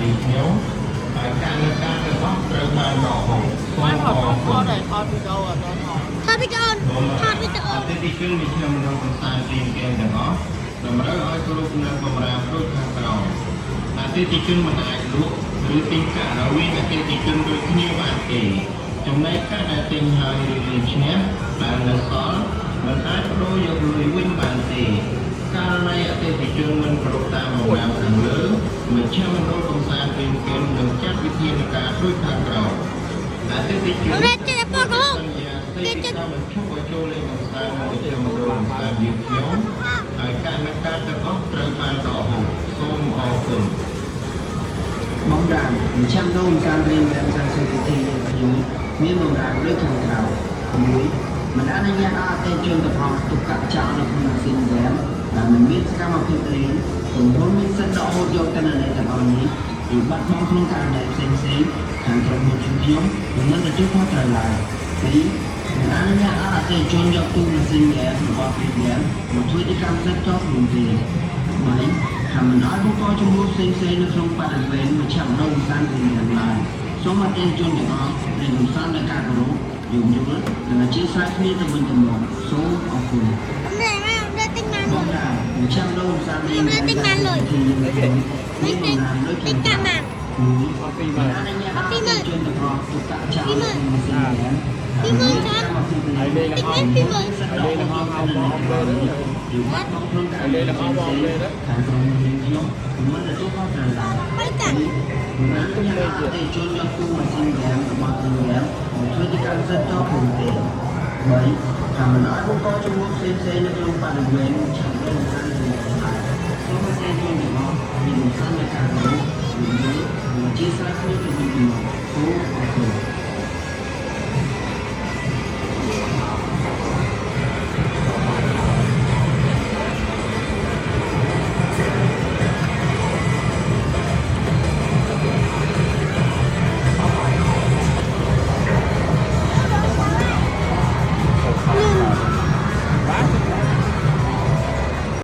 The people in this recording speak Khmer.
យើងខ្ញុំហើយការលើកការទាំងអស់ត្រូវបានដកហូតសូ ไม่ ម ถอด អរគុណ ថอดถอดวิดีโออ่ะตอนถอด ថតវីដេអូថតវីដេអូ អតិថិជនមជ្ឈមណ្ឌលកម្សាន្តព្រីមហ្គេមទាំងអស់តម្រូវឲ្យគោរពនៅបម្រាមដូចខាងក្រោមអតិថិជនមិនអាចលក់ឬទិញកាក់រវាងអតិថិជនដូចគ្នាបានទេចំណែកកាក់ដែលទិញហើយឬលេងឈ្នះដែលនៅសល់មិនអាចប្ដូរយកលុយវិញបានទេករណីអតិថិជនមិនគោរពតាមបម្រាមខាងលើមជ្ឈមណ្ឌលកម្សាន្តព្រីមហ្គេមនឹងចាត់វិធានការដូចខាងក្រោមអតិថិជន រត់ចេះពណ៌ក្រហម គេចិត្តមិនឈប់ឲ្យចូលលេងកម្សាន្តនៅមជ្ឈមណ្ឌលកម្សាន្តយើងខ្ញុំហើយកម្មការទាំងអស់ត្រូវបានដកហូតសូមអរគុណ បំរាមមជ្ឈមណ្ឌលកម្សាន្តរៀនបែបសានសុខវិធីយើងខ្ញុំមានបំរាមដូចខាងក្រោម1មិនអនុញ្ញាតឲ្យអតិថិជនទាំងអស់ទុកកាក់ចោលនៅក្នុងម៉ាស៊ីនហ្គេមដែលមិនមានសកម្មភាពលេងក្រុមហ៊ុនមានសិទ្ធិដកហូតយកទិន្នន័យទាំងអស់នេះឬបាត់បង់ក្នុងករណីផ្សេងៗខាងក្រុមហ៊ុនយើងខ្ញុំនឹងមិនទទួលខុសត្រូវឡើយ2មិនអនុញ្ញាតឲ្យអតិថិជនយកទូម៉ាស៊ីនហ្គេមរបស់ Premium មកធ្វើជាកម្មសិទ្ធិផ្ទាល់ខ្លួនទេ3ហាមមិនឲ្យបង្កជម្លោះផ្សេងៗនៅក្នុងបរិវេណមជ្ឈមណ្ឌលកម្សាន្ត Premium ឡើយសូមអតិថិជនទាំងអស់រៀនកម្សាន្តដោយការគោរពយោគយល់និងអធ្យាស្រ័យគ្នាទៅវិញទៅមកសូមអរគុណ នេះមករត់ទិញបាន បំរាមមជ្ឈមណ្ឌលកម្សាន្តរៀន ទិញបានលុយ មានបំរាមដូច ទិញកាក់មក 1មិនអនុញ្ញាតឲ្យអតិថិជនទាំងអស់ទុកកាក់ចោលនៅក្នុងម៉ាស៊ីនហ្គេម 20,000ចា កម្មវិធី ហើយលេង ទិញ លំ មែន20,000 ហើយលេងលំអមអមលើទៅ ឬបាត់បង់ក្នុងករណី ហើយលេងលំអមអមលើទៅ ខាងក្រុមហ៊ុនយើងខ្ញុំមិនទទួលខុសត្រូវឡើយ បីកាក់ មិនអនុញ្ញាតឲ្យអតិថិជនយកទូម៉ាស៊ីនហ្គេមរបស់ Premium មកធ្វើជាកម្មសិទ្ធិផ្ទាល់ខ្លួនទេ3ហាមមិនឲ្យបង្កជម្លោះផ្សេងៗនៅក្នុងបរិវេណមជ្ឈមណ្ឌលកម្សាន្ត Premium ឡើយសូមអតិថិជនទាំងអស់មានកម្សាន្តដោយការគោរព